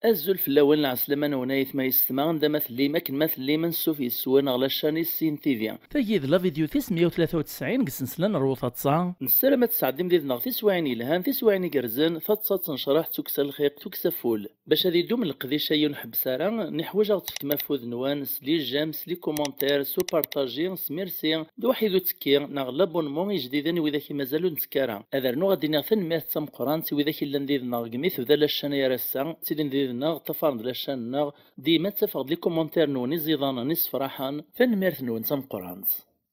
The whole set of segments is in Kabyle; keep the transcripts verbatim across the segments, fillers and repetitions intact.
Azul fell-awen, lɛeslama-nwen ay atma yessetma, anda ma tellim, akken ma tellim, ansuf yes-wen ɣer la chaîne Issin T V. Tagi d la vidéo tis meyya u tlata u tesɛin deg ssensla n Rrwet Taḍsa. Nessaram ad tesɛeddim did-neɣ tiswiɛin yelhan, tiswiɛin igerrzen, taḍsa tettnecraḥ d tukksa lxiq, tukksa ful. Bac ad idum leqdic-agi ur nḥebbes ara, niḥwaǧ ad ɣ-tefkem afud-nwen s les j'aime, s les commentaires, s upartaji, s merci, d waḥid uttekki, neɣ l'abonnement ijdiden i widak i mazal ur nettekki ara. Ad rnuɣ ad d-iniɣ tanemmirt d tameqqrant i widak i llan did-neɣ deg mi tebda la chaîne ar ass-a, ttilin did-neɣ, ṭṭafaren-d la chaîne-nneɣ, dima ttafeɣ-d les commentaires-nwen iẓidanen, isefraḥen, tanemmirt-nwen d tameqqrant.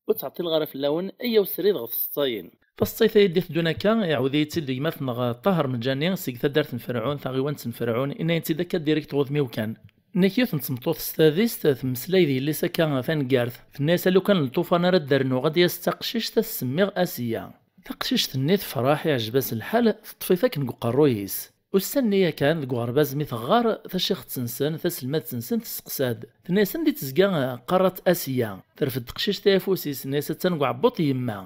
Ur ttɛeṭṭileɣ ara fell-awen, ayyaw srid ɣef tseḍsayin. Taseḍsayt-agi d-iteddun akka, iɛawed-iyi-tt-id gma-tneɣ Ṭaher Mǧani seg taddart n Ferɛun, taɣiwant n Ferɛun, inna-yi-tt-id akka direct ɣ udem-iw kan. Nnek yiwet n tmeṭṭut s tadist, temmeslay d yelli-s akka taneggart. Tenna-yas: "A lukan n lṭufan ara d-rnuɣ, ad d-yas d taqcict, ad s-semmiɣ Asiya." Taqcict-nni tefreḥ, iɛjeb-as lḥal, teṭṭef-it akken deg uqerruy-is. Ussan-nni yakan deg uɣerbaz mi teɣɣar, tacixt-nsen, taselmadt-nsen, testeqsa-d. Tenna-yas: "Anda i tezga, eh, qqarent Asiya?" Terfed teqcict-a afus-is, tenna-yas: "Attan deg uɛebbuḍ n yemma."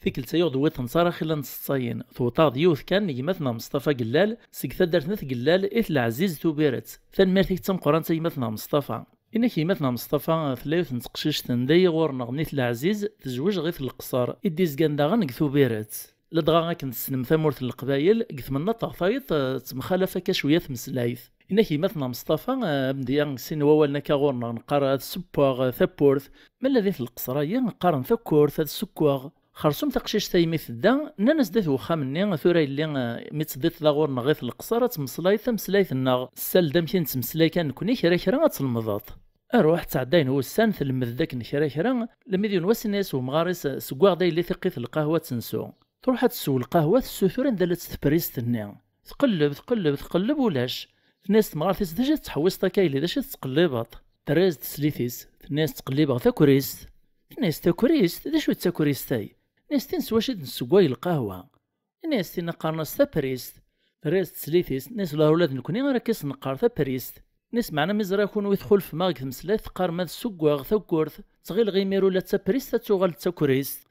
Tikkelt-a yuɣ-d wi tenṣara xilla n tseḍsayin. Tewweḍ-aɣ-d yiwet kan n gma-tneɣ Meṣṭafa Gellal, seg taddart n At Gellal, i Tleɛziz Tubiret. Tanemmirt-ik d tameqqrant a gma-tneɣ Meṣṭafa. Inna-k gma-tneɣ Meṣṭafa, tella yiwet n teqcict n dayi ɣur-neɣ, nni-t Leɛziz, tezwej ɣef Leqṣer, i d-izgan daɣen deg Tubiret. Ladɣa akken tessnem tamurt n Leqbayel, deg tmennaṭ ɣer tayeḍ, eh, tettemxalaf akka cwiya tmeslayt. Inna-k gma-tneɣ Meṣṭafa, eh, amedya sin wawalen akka ɣur-neɣ, neqqar ad ssewweɣ, eh, tawwurt, ma llan di Leqṣer-ayi qqaren takkurt, ad ssewweɣ. Xersum taqcict-a imi tedda, nnan-as-d at wexxam-nni, tura yelli, eh, mi teddiḍ da ɣur-neɣ ɣef Leqṣer, ad temmeslayeḍ tameslayt-nneɣ, ssal-d amek i nettmeslay kan nekni, kra kra ad tlemdeḍ. Aruḥ, ttɛeddayen wussan, telmed-d akken kra kra, lemmi d yiwen wass inna-yas wemɣar-is: "Seww-aɣ-d a yelli tiqqit n lqahwa ad tt-nsew." Truḥ ad tessew lqahwa, tessutur anda la-tt teprist-nni. Tqelleb, tqelleb, tqelleb, ulac. Tenna-yas temɣart-is: "D acu i tettḥewwiseḍ akka a yelli, d acu i tettqellibeḍ?" Terra-yas teslit-is, tenna-yas: "Ttqellibeɣ takrist." Tenna-yas: "Takrist? D acu d takrist-ay?" Tenna-yas: "Tin s wacu i d-nessewway lqahwa." Ini-as: "Tinna qqaren-as taprist." Terra-yas teslit-is, tenna-yas: "Lah, ula d nekkni ara k-is-neqqar taprist." Ini-as: "Meɛna mi ẓriɣ kunwi txulfem-aɣ deg tmeslayt, teqqarem ad ssuggeɣ tawwurt, ttɣileɣ imir ula d taprist ad tuɣal d takrist."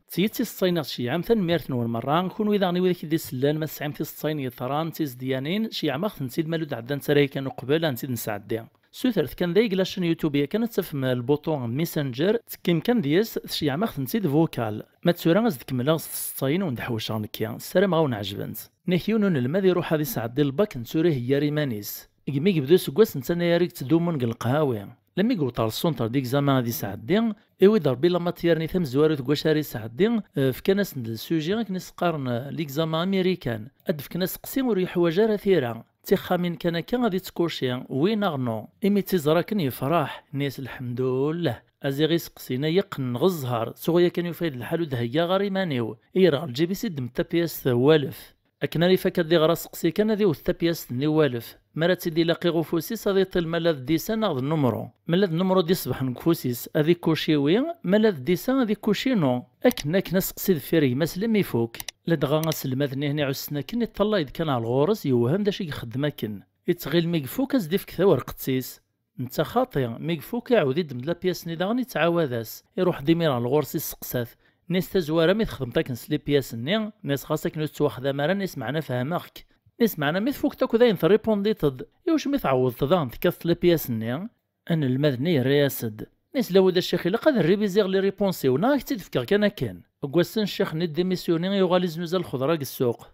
D tidet i s-ttṣayin i ɣ-tceyyɛem, tanemmirt-nwen merra. Kunwi daɣen i widak i d-isellen, ma tesɛim tiseḍsayin yeḍran, tizedyanin, ceyyɛem-aɣ-tent-id, ma lud ɛeddant ara yakan uqbel, ad tent-id-nesɛeddi. Sutret kan dayeg la chaîne YouTube yakan, ad tafem lbuṭu Messenger, tekkim kan deg-s, tceyyɛem-aɣ-tent-id vocal. Ma d tura ad s-d-kemmleɣ s tseḍsayin wen-d-ḥewceɣ nekki, ssarameɣ ad wen-ɛejbent. Nek yiwen unelmad iruḥ ad isɛeddi lbak, nettu ur iheyyi ara iman-is. Deg mi yebda useggas, netta anagar i yettdumun deg leqhawi. Lemmi yewweḍ ɣer ṣṣunṭer d-egzama ad isɛeddi, iwi-d Rebbi lamatière-nni tamezwarut deg wacu ara isɛeddi, eh, fkan-asen-d le sujet akken i s-qqaren, eh, l'examen américain. Ad d-fken aseqsi ur yeḥwaǧ ara tira. D tixxamin kan akka ad ittkuci, oui neɣ non. Imi tt-iẓra akken yefreḥ, inna-yas: "Lḥemdullah." A ziɣ iseqsin-a yeqqen ɣer zzher, tuɣ yakan yufa-d lḥal ur d-heggaɣ ara iman-iw. Iyer ɣer lǧib-is, iddem-d tapyast n walef. Akken ara ifak ad iɣer aseqsi kan, ad iwet tapyast-nni n walef. Mi ara tt-id-ilaqi ɣef ufus-is, ad iṭil ma la d disa neɣ d nnumru. Ma la d nnumru d-iṣebḥen deg ufus-is, ad ikkuci oui, ma la d disa ad ikkuci non. Akken akken aseqsi deffir gma-s lemmi ifuk. Ladɣa aselmad-nni iɛussen akken, iṭṭalay-d kan ɣer ɣur-s, yewhem d acu i ixeddem akken. Ittɣil mi ifuk, ad s-d-ifk tawerqet-is. Netta xaṭi, mi ifuk iɛawed iddem-d lapyas-nni daɣen ittɛawad-as. Iruḥ-d imir ɣer ɣur-s isteqsa-t. Nni-as tazwara mi txedmeḍ akken s lipyas-nni, nni-as ɣas akken ur tettwaxdam ara, nni-as meɛna fehmeɣ-k. Nni-as meɛna mi tfukeḍ akk dayen terripundiḍ-d, iwacu mi tɛawdeḍ daɣen tekkateḍ lapyas-nni? Anelmad-nni yerra-yas-d. Nni-as lawed a ccix, ilaq ad rribiziɣ les réponses-iw, neɣ ad k-tt-id-fkeɣ kan akken. Deg wass-n ccix-nni démissionné, yuɣal iznuza lxeḍra deg ssuq.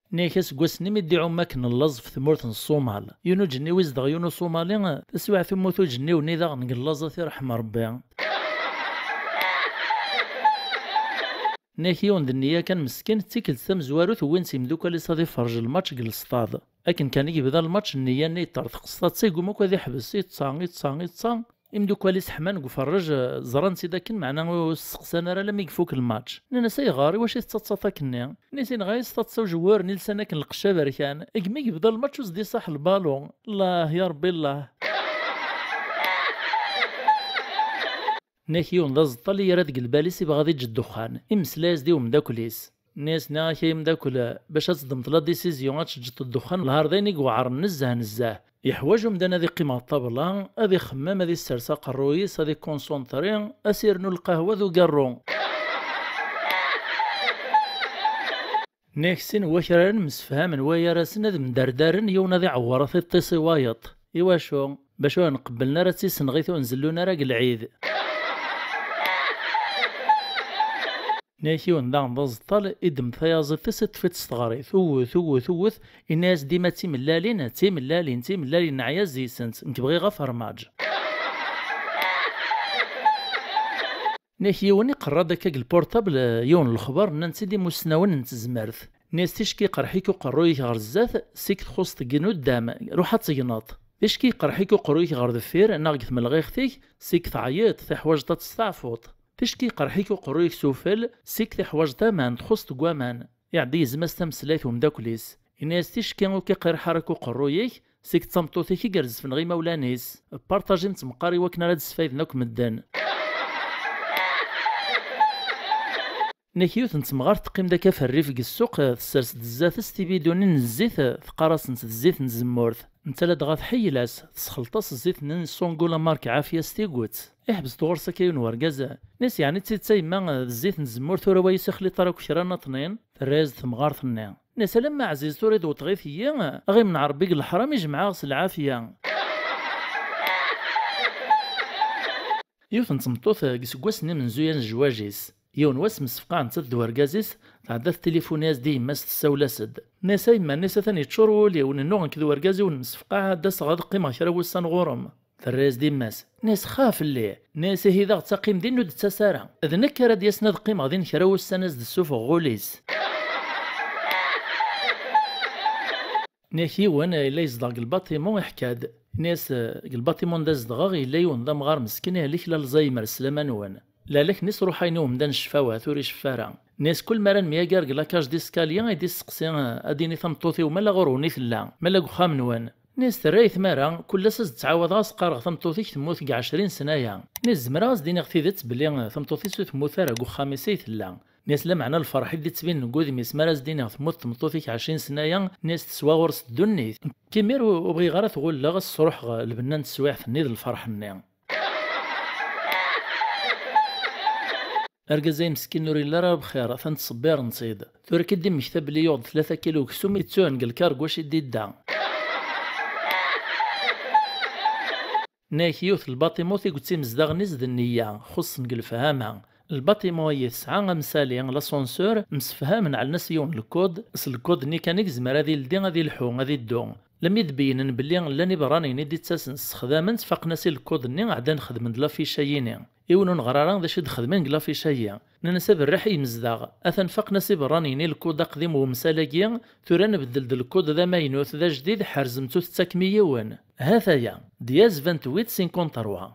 Nni-ak aseggas-nni mi d-iɛum akken llaẓ f tmurt n Ṣṣumal. Yiwen uǧenniw izdeɣ yiwen uṣumali, taswiɛt immut uǧenniw-nni daɣen deg llaẓ, ad t-iṛḥem Ṛebbi. Nni-ak yiwen d nniya kan meskin, d tikkelt tamezwarut wwin-t yimdukal-is ad iferrej lmač deg lesṭad. Akken kan i yebda lmač, nniya-nni yeṭṭerḍeq s taḍsa, yegguma akk ad iḥbes, iṭṭa, iṭṭa, iṭṭa. Imdukal-is ḥman deg uferrej, eh, ẓran-t-id akken, meɛna ur s-steqsan ara alammi ifuk lmač. Nnan-as: "Ayɣer? Iwacu i tettaḍsaḍ akkenni?" Nni-as: "Yenɣa-yi s taḍsa ujewyur-nni yelsan akken leqcaber kan. Deg mi yebda lmač ur s-d-iṣaḥ lbalun." Llah, ya Ṛebbi, llah. Nni-ak yiwen d aẓeṭṭal i yerra deg lbal-is, ibɣa ad iǧǧ ddexxan. Imeslay-as-d i umeddakel-is. Nniɣ-as, nniɣ-ak ay ameddakel, bac ad teddmeḍ la décision, ad teǧǧeḍ ddexxan, lhar d ayen i iweɛren nezzeh nezzeh. Yeḥwaǧ umdan ad iqqim ɣer ṭṭabla, ad ixemmem, ad issers aqerruy-is, ad ikkunsentri, ad s-irnu lqahwa d ugarru. Nniɣ-ak sin n wakraren msefhamen wayar-asen ad mderdaren, yiwen ad iɛewwer, ad t-iṭṭis i wayeḍ. Iwacu? Bac ur nqebblen ara ad tt-isenɣit ur nzellun ara deg lɛid. Nniɣ-ak yiwen daɣen d aẓeṭṭal, iddem tayaziḍt-is, iṭṭef-itt s teɣrit, uwet, uwet, uwet, inna-yas dima d timellalin, d timellalin, d timellalin, neɛya zzi-sent, nekk bɣiɣ afermaǧ. Nniɣ-ak yiwen iqerra-d akka deg lpurṭabl, yiwen n lexbar, nnan-tt-id imussnawen n tezmert. Nniɣ-as ticki iqerḥ-ik uqerruy-ik ɣer zdat, sik txuṣṣ deg nuddam, ruḥ ad tegneḍ. Ticki iqerḥ-ik uqerruy-ik ɣer deffir, neɣ deg tmelɣiɣt-ik, sik teɛyiḍ, tiḥwaǧeḍ ad testeɛfuḍ. Ticki iqerḥ-ik uqerruy-ik sufel, sik tiḥwaǧeḍ aman, txuṣṣ deg waman. Iɛeddi yezma-s tameslayt umeddakel-is. Ini-as ticki ur k-iqerḥ ara akk uqerruy-ik, sik d tameṭṭut-ik i irzefnen ɣer imawlan-is. Partajim ttmeqqar i wakken ara d-sfayden akk medden. Nek yiwet n temɣart teqqim-d akka ɣef rrif deg ssuq, tessers-d zdat-s tibidunin n zzit, teqqar-asent d zzit n tzemmurt. Netta ladɣa tḥeyyel-as, tesxelṭ-as zzit-nni n Songo la marque Ɛafya s tigut. Iḥbes-d ɣur-s akka yiwen wergaz, nni-as yeɛni d tidet a yemma, d zzit n tzemmurt ur away ur s-ixliṭ ara akk kra nniḍnin? Terra-yas-d temɣart-nni. Nni-as alamma ɛziz tura i d-weṭɣit-iyi, a ɣ-imneɛ Rebbi deg leḥram, ijmeɛ-aɣ s lɛafya. Yiwet n tmeṭṭut deg iseggasen imenzuyen n zzwaǧ-is. Yiwen wass msefqaɛen nettat d wergaz-is, tɛedda tettilifuni-as-d i yemma-s tessawel-as-d. Nni-as a yemma, nni-as atan yeččur wul-iw, nennuɣ nekk d wergaz-iw nemsefqaɛ, ad d-aseɣ ad qqimeɣ kra wussan ɣur-m. Terra-yas-d yemma-s. Nni-as xa fell-i. Nni-as ihi daɣ ttaqim din ur d-ttas ara. D nekk ara d-yasen ad qqimeɣ din kra wussan ad s-d-ssufɣeɣ ul-is. Nni-ak yiwen yella yezdeɣ deg lbatimu iḥka-d. Nni-as deg lbatimu anda zedɣeɣ yella yiwen d amɣar meskin ihlek l'Alzheimer s lama-nwen. Lehlak-nni sruḥayen i umdan ccfawat ur iceffa ara. Nni-as kul mi ara nemyagar deg la cage d'escalier i d-isteqsi ad d-yini tameṭṭut-iw ma la ɣur-wen i tella, ma la deg uxxam-nwen. Nni-as terra-yi tmara, kul ass ad s-d-ttɛawadeɣ ad s-qqareɣ tameṭṭut-ik temmut deg ɛecrin sna-ya. Nni-as zemreɣ ad s-d-iniɣ tidet belli tameṭṭut-is ur temmut ara deg uxxam-is ay tella. Nni-as lameɛna lferḥ i d-ittbinen deg wudem-is mi ara s-d-iniɣ temmut tmeṭṭut-ik ɛecrin sna-ya, nni-as teswa ɣur-s ddunit. Nekk imir ur bɣiɣ ara ad t-ɣulleɣ, ad s-sruḥeɣ lbenna n teswiɛt-nni d lferḥ-nni. Argaz-a imeskin ur yelli ara bxir, atan ttṣebbiren-t-id. Tura akka i d-immekta belli yuɣ-d tlata kilu uksum i yettuhen deg lkarguc i d-idda. Nni-ak yiwet n lbaṭimut i yettimezdaɣen-is d nniya, xuṣṣen deg lefhama. Lbaṭimu-ayi tesɛa amsali, l'ascenseur, msefhamen ɛellan-as yiwen lkud, s lkud-nni kan i yezmer ad ildi, ad ilḥu, ad iddu. Lammi d-beyynen belli llan iberraniyen i d-ittasen ssexdamen-t, faqen-as i lkud-nni, ɛeddan xedmen-d lafic-ayi-ni. Yiwen ur neɣri ara d acu i d-xedmen deg lafic-ayi. Nnan-as aberriḥ i yimezdaɣ, atan faqen-as iberraniyen i lkud aqdim n wemsal-agi, tura nbeddel-d lkud d amaynut, d ajdid, ḥerzem-t ur tettakkem i yiwen. Ha-t-aya, dièse vingt-huit cinquante-trois.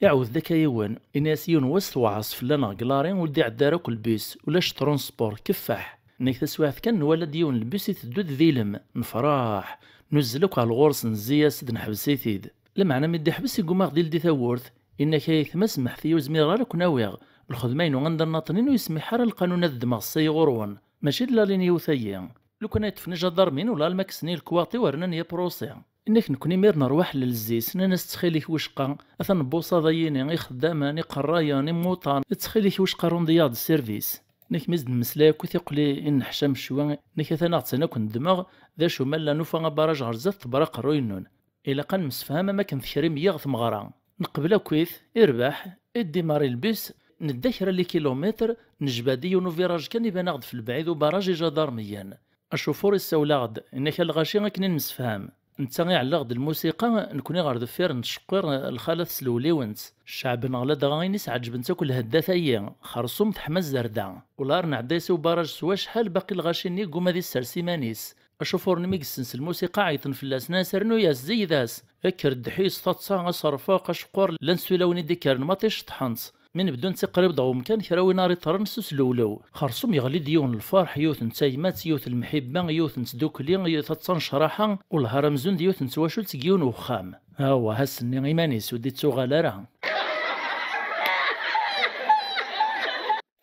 Iɛawed-d akka yiwen, ini-as yiwen wass tewɛeṛ fell-aneɣ deg lari ur d-iɛedda ara akk lbus, ulac transport, keffeḥ. Nnek taswiɛt kan nwala-d yiwen lbus iteddu-d d ilem, nefṛeḥ, nuzzel akk ɣer ɣur-s, nezzi-as-d, neḥbes-it-id. Lameɛna mi d-iḥbes iguma ɣ-d-ildi tawwurt, inna-k ay aytma semmḥet-iyi ur zmireɣ ara ad ken-awiɣ, lxedma-inu anda nnaṭnin ur yesmiḥ ara lqanun ad ddmeɣ ssay ɣur-wen, mačči d la ligne yiwet-ayi. Lukan ay ṭṭfen ijadarmin ular ma kksen-iyi lekwaṭ-iw rnan-iyi apṛusi. Inna-k nekkni mi nerwa ḥellel zzi-s, nnan-as ttxil-k wicqa, atan lbuṣaḍa-yini, ixeddamen, iqerrayen, imuṭan, ttxil-k wicqa rund-iyi-aɣ-d sservis. Inna-k mi s-d-nemmeslay akk i tiqli i nneḥcam ccwi, inna-k atan aɣ-ttan akk neddmeɣ, d acu ma llan nufa abaraj ɣer zdat tebra aqerruy-nnun. Ilaq ad nemsefham am akken tekrim-iyi ɣer tmeɣra. Neqbel akkit, irbeḥ, iddimarri lbus, nedda kra n likilumitr, nejba-d i yiwen uviraj kan iban-aɣ-d f lebɛid ubaraj ijadarmiyen. Acufur issawel-aɣ-d, inna-k a lɣaci akken i nemsefham. Netta iɛelleɣ-d lmusiqa, nekkni ɣer deffir nettceqqir lxalat s lewliwent. Cceɛb-nneɣ ladɣa ini-s ɛeǧbent akk lheddat-ayi, xersum teḥma zzerda. Ular nɛedda-yas i ubaraj s wacḥal baqi lɣaci-nni yegguma ad issers iman-is. Acufur-nni mi yessens lmusiqa ɛeyṭen fell-as, nnan-as rnu-yas, zeyyed-as. Kker ddeḥ-is, taḍsa, aserfaq, aceqqur, llant tulawin i d-ikkren maṭi ceṭṭḥent. Mi nebdu netti qrib-d ɣer umkan, kra win ara iṭṭren s uslewlew. Xersum yeɣli-d yiwen n lferḥ, yiwet n taymat, yiwet n lemḥibba, yiwet n tdukli, yiwet taḍsa n ccraḥa, ulhar amzun d yiwet n twacult seg yiwen n uxxam. Awah, ass-nni iman-is ur d-ittuɣal ara.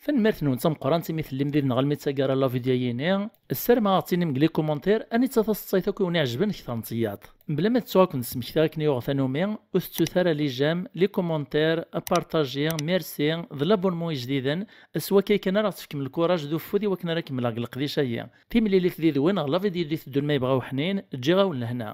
Tanemmirt-nwen d tameqqrant imi tellim did-neɣ almi d taggara la vidéo-yini. Ssarameɣ ad ɣ-tinim deg les commentaires anita taseḍsayt akk i wen-iɛejben kter n tiyaḍ. Mebla ma tettuɣ ad ken-smektiɣ akken yuɣ tanumi, ur tettut ara les j'aime, les commentaires, partager, merci, d l'abonnement ijdiden, s wakka kan ara ɣ-tefkem lkuraj d ufud i wakken ara kemmleɣ deg leqdic-agi. Timlilit did-wen ɣer la vidéo i d-iteddun ma yebɣa uḥnin, ǧǧiɣ-awen lehna.